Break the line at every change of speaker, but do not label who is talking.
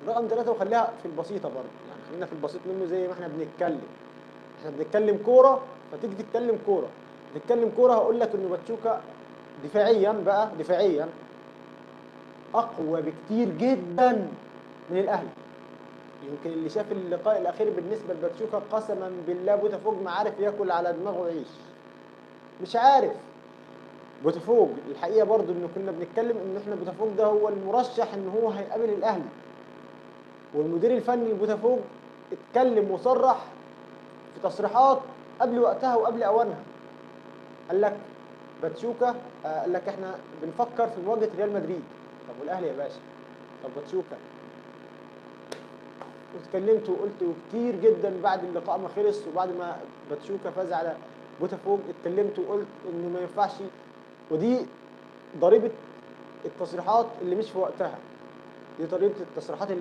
رقم 3، وخليها في البسيطة برضه، يعني خلينا في البسيط منه زي ما احنا بنتكلم. احنا بنتكلم كورة، فتيجي تتكلم كورة، تتكلم كورة هقول لك إنه باتشوكا دفاعيا بقى، دفاعيا أقوى بكتير جدا من الأهلي. يمكن اللي شاف اللقاء الأخير بالنسبة لباتشوكا قسما بالله بوتافوج ما عارف ياكل على دماغه عيش، مش عارف. بوتافوج الحقيقة برضو إنه كنا بنتكلم إن إحنا بوتافوج ده هو المرشح إن هو هيقابل الأهلي، والمدير الفني لبوتافوج اتكلم وصرح في تصريحات قبل وقتها وقبل أوانها، قال لك باتشوكا، قال لك إحنا بنفكر في مواجهة ريال مدريد. طب والأهلي يا باشا؟ طب باتشوكا؟ واتكلمت وقلت كتير جدا بعد اللقاء ما خلص وبعد ما باتشوكا فاز على بوتافوج، اتكلمت وقلت انه ما ينفعش، ودي ضريبة التصريحات اللي مش في وقتها، دي ضريبة التصريحات اللي